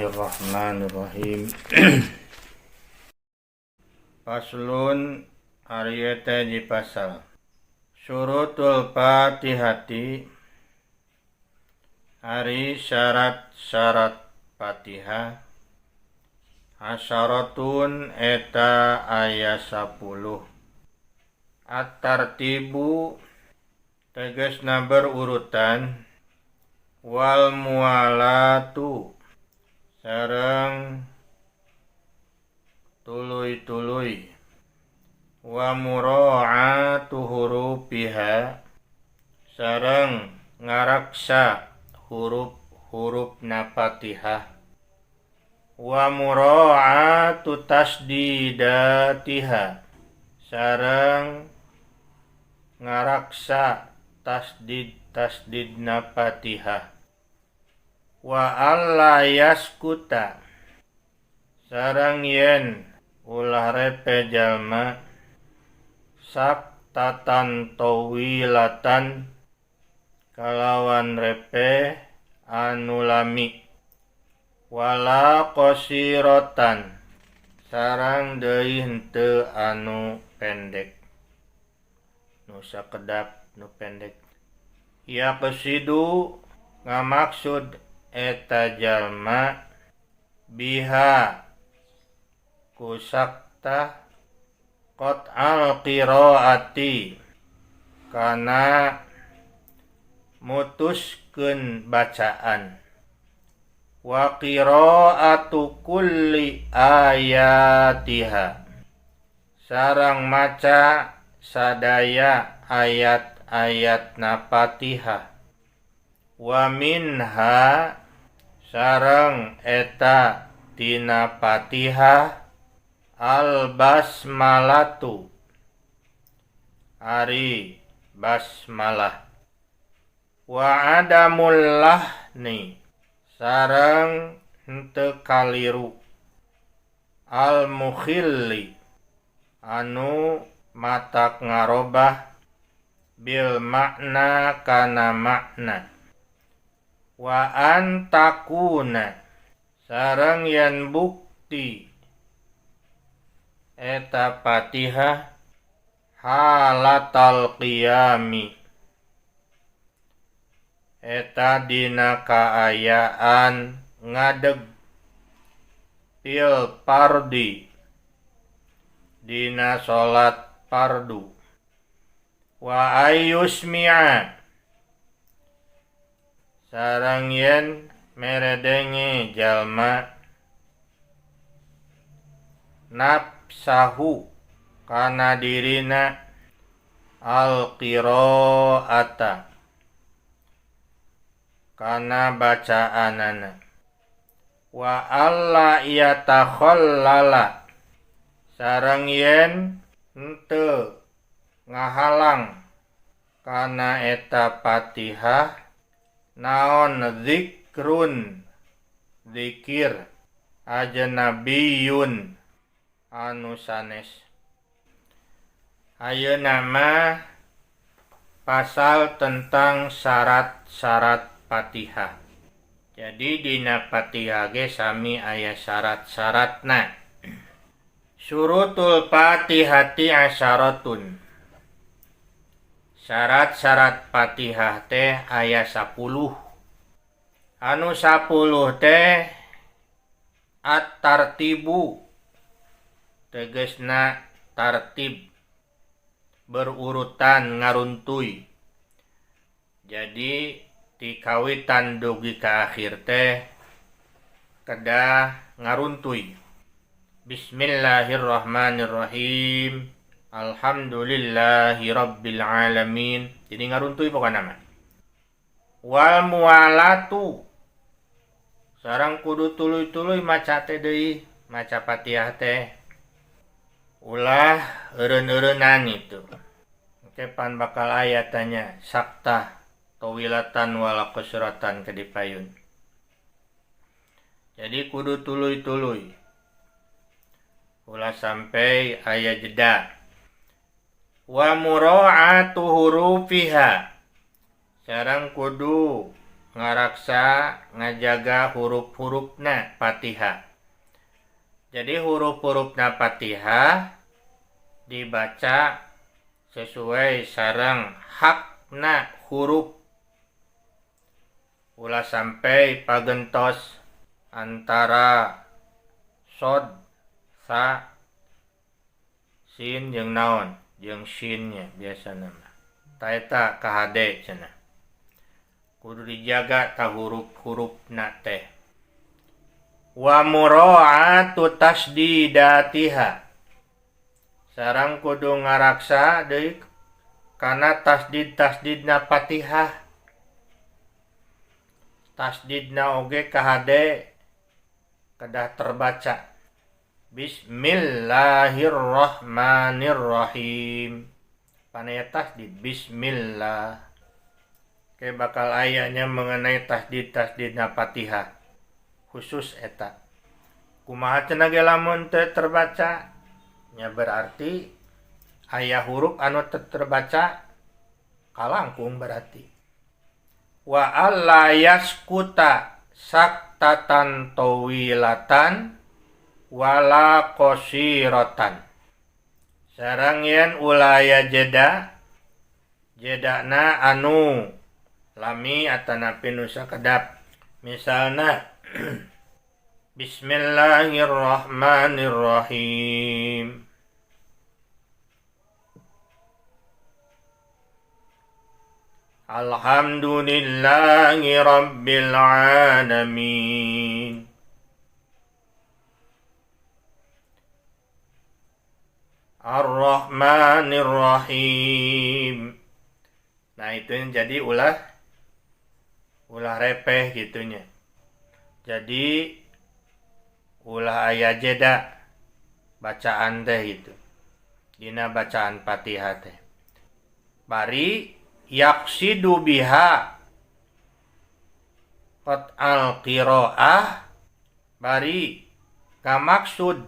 Bismillahirrahmanirrahim. Faslun, ari eta di pasal. Syurutul Fatihati, ari syarat-syarat Fatihah, asyaratun, eta aya 10. At-tartibu, tegesna berurutan, wal muwalatu, sareng tuluy-tuluy, wa mura'atu hurufiha, sareng ngaraksa huruf-hurufna Fatihah, wa mura'atu tasdidatiha, sareng ngaraksa tasdid tasdidna Fatihah, wa alla yaskuta, sareng yen ulah repe jalma, saktatan tawilatan, kalawan repe anu lami, wala qasiratan, sareng deui henteu anu pendek, nu sakedap, nu pendek. Yaqsidu, ngamaksud eta jalma, biha, ku saktah, qat'al qiraati, kana mutuskeun bacaan, wa qiraatu kulli ayatiha, sareng maca sadaya ayat-ayatna Fatihah, wa minha, sareng eta tina Fatihah, al basmalatu, ari basmalah, wa adamul lahni, sareng henteu kaliru, al mukhilli, anu matak ngarobah, bil makna, kana makna, wa an takuna, sareng yen bukti eta Fatihah, halatal qiyami, eta dina kaayaan ngadeg, fil fardi, dina salat fardu, wa ayyusmi'a, sareng yen meredenge jalma, nafsahu, kana dirina, al qiraata, kana bacaanana, wa alla yatakhallala, sareng yen henteu ngahalang kana eta Fatihah naon, zikrun, zikir, ajnabiyun, anu sanes. Ayeuna mah pasal tentang syarat-syarat Fatihah. Jadi dina Fatihah ge sami aya syarat-syaratna. Syurutul Fatihati asyaratun. Syarat-syarat Fatihah teh aya 10. Anu 10 teh at-tartibu, tegesna tartib, berurutan, ngaruntuy. Jadi ti kawitan dugi ka akhir teh kedah ngaruntuy. Bismillahirrahmanirrahim. Alhamdulillahi rabbil alamin. Jadi ngaruntuy pokokna mah. Wal muwalatu, sareng kudu tuluy-tuluy maca teh deui, maca Fatihah teh. Ulah eureun-eureunan itu. Engke pan bakal aya tanya saktah tawilatan wala qasiratan ke dipayun. Jadi kudu tuluy-tuluy. Ulah sampai aya jeda. Wa mura'atu hurufiha. Sareng kudu ngaraksa ngajaga huruf-hurufna Fatihah. Jadi huruf-hurufna Fatihah dibaca sesuai sareng hakna huruf. Ulah sampai pagentos antara sod, sa, sin jeung naon, jeung sinnya biasana mah. Ta eta kahade cenah. Kudu dijaga ta huruf-hurufna teh. Wa mura'atu tasdidatiha. Sareng kudu ngaraksa deui kana tasdid-tasdidna Fatihah. Tasdidna oge kahade kedah terbaca. Bismillahirrahmanirrahim. Panaya tasdid bismillah. Ke bakal ayanya mengenai tasdid-tasdidna Fatihah khusus eta. Kumaha cenah ge lamun teu terbaca? Nya berarti aya huruf anu teu terbaca kalangkung berarti. Wa alla yaskuta saktatan tawilatan wala qasiratan. Sareng yen ulah aya jeda, jedana anu lami atanapi nu sakedap. Misalna Bismillahirrahmanirrahim. Alhamdulillahi rabbil alamin. Ar-Rahmanir-Rahim. Nah itu yang jadi ulah repeh gitunya. Jadi ulah aya jeda bacaan teh gitu. Dina bacaan Fatihah teh. Bari yaqsidu biha qat'al qiraah, bari kamaksud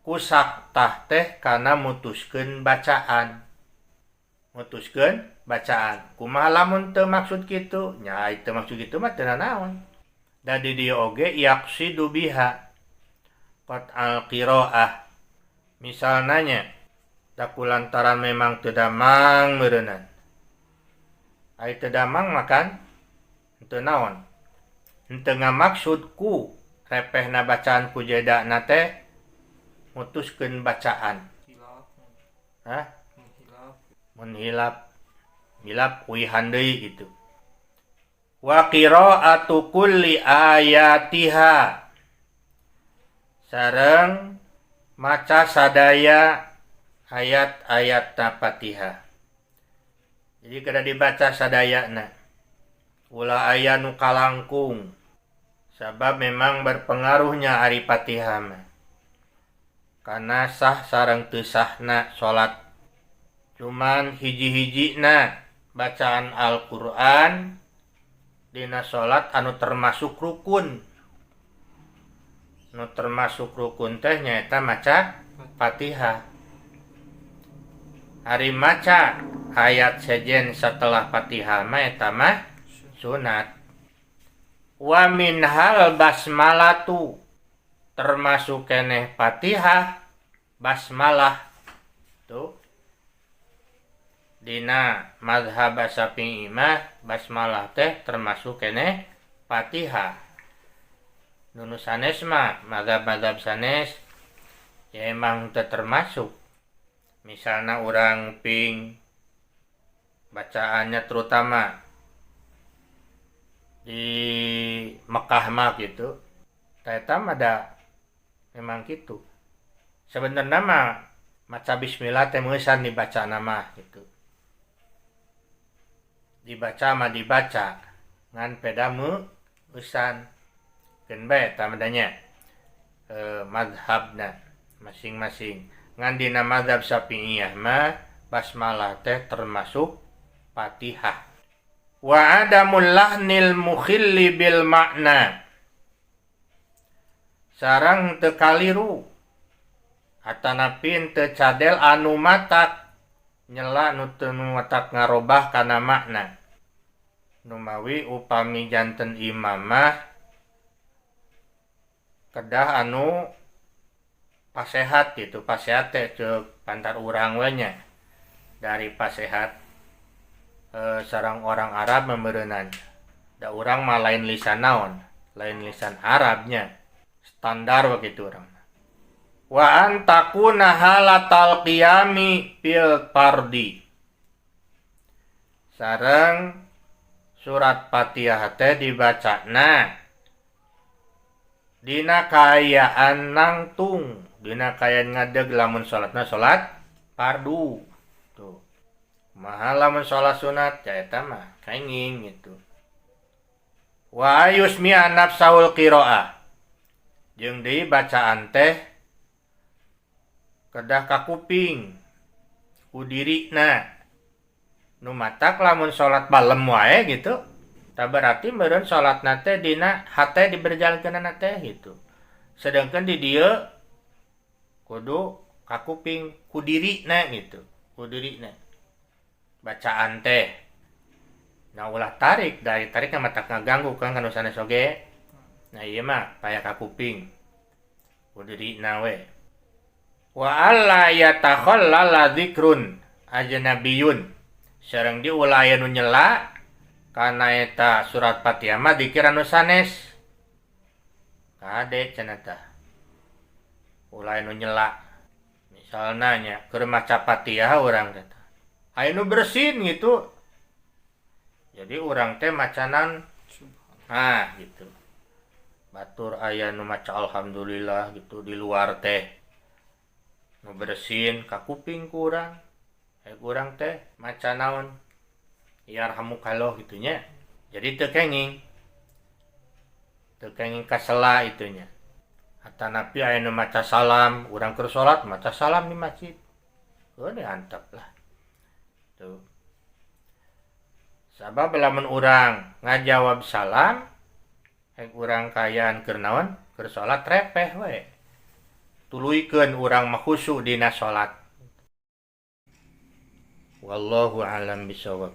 kusaktah teh kana mutuskeun bacaan. Mutuskeun bacaan. Kumaha lamun teu maksud kitu? Nya teu maksud kitu mah teu nanaon. Da di dieu oge yaqsidu biha qat'al qiraah. Misalna nya da kulantaran memang teu damang meureunnan. Ai teu damang makan teu naon. Henteu ngamaksud ku repehna bacaan ku jedana teh mutuskeun bacaan. Hah? Mun hilap. Hilap uihan deui gitu. Wa qira'atu kulli ayatiha. Sareng maca sadaya ayat-ayat Fatihah. Jadi kada dibaca sadayana. Ulah aya nu kalangkung. Sabab memang berpengaruhnya ari Fatihah mah. Karena sah sareng teu sahna salat. Cuman hiji-hijina bacaan Al-Qur'an dina salat anu termasuk rukun. Nu termasuk rukun teh nyaeta maca Fatihah. Ari maca ayat sejen setelah Fatihah mah eta mah sunat. Wa minhal basmalatu, termasuk keneh Fatihah basmalah tuh. Dina mazhab Syafi'i mah basmalah teh termasuk keneh Fatihah. Nu sanes mah mazhab-mazhab sanes ya emang teu termasuk. Misalna urang ping bacaannya terutama di Mekah mah gitu. Eta mah da memang gitu. Sebenarnya mah maca bismillah teh meusan dibaca nama gitu. Dibaca mah dibaca ngan peda meusan. Keun bae eta mah nya mazhabna masing-masing. Ngan dina mazhab Syafi'iyah mah basmalah teh termasuk Fatihah. Wa adamul lahnil mukhilli bil makna. Sareng teu kaliru atanapi teu cadel anu matak nyela nu teu matak ngarobah kana makna. Numawi upami janten imam mah kedah anu pasehat gitu. Pasehat teh ceuk pantar urang we nya. Dari pasehat sareng orang Arab meureunan. Da urang mah lain lisan naon, lain lisan Arabnya. Standar we kitu urang. Wa an takuna halatal qiyami fil fardi. Sareng surat Fatihah teh dibacana dina kaayaan nangtung, dina kaayaan ngadeg lamun salatna salat fardu. Tuh. Kumaha lamun salat sunat? Ya eta mah kenging gitu. Wa ayusmi'a nafsahul qiraah. Jeung deui bacaan teh kedah kakuping ku dirina. Nu matak lamun salat balem wae gitu, tah berarti meureun salatna teh dina hate diberjalankeunana teh gitu. Sedangkan di dieu kudu kakuping ku dirina gitu, ku dirina. Bacaan teh. Nah, ulah tarik, dari tarik mah matak ngaganggu kan kanu sanes oge. Nah, ieu mah paya kakuping ku dirina we. Wa alla yatakhallala dzikrun ajnabiyun. Sareng di ulah aya nu nyela kana eta surat Fatihah mah dikir anu sanes. Kade cenah tah. Ulah aya nu nyela. Misalna nya keur maca Fatihah urang teh. Aya nu bersin gitu. Jadi urang teh macanan nah gitu. Batur aya nu maca alhamdulillah gitu di luar teh. Nu bersin ka kuping ku urang. Urang teh maca naon? Yarhamukallah gitu nya. Jadi teu kenging. Teu kenging kasela itu nya. Atanapi aya nu maca salam, urang keur salat maca salam di masjid. Heuh diantep lah. Tuh. Sabab lamun urang ngajawab salam, rek urang kaayaan keur naon? Keur salat repeh we. Tuluykeun urang mah khusyuk dina salat. Wallahu a'lam bishawab.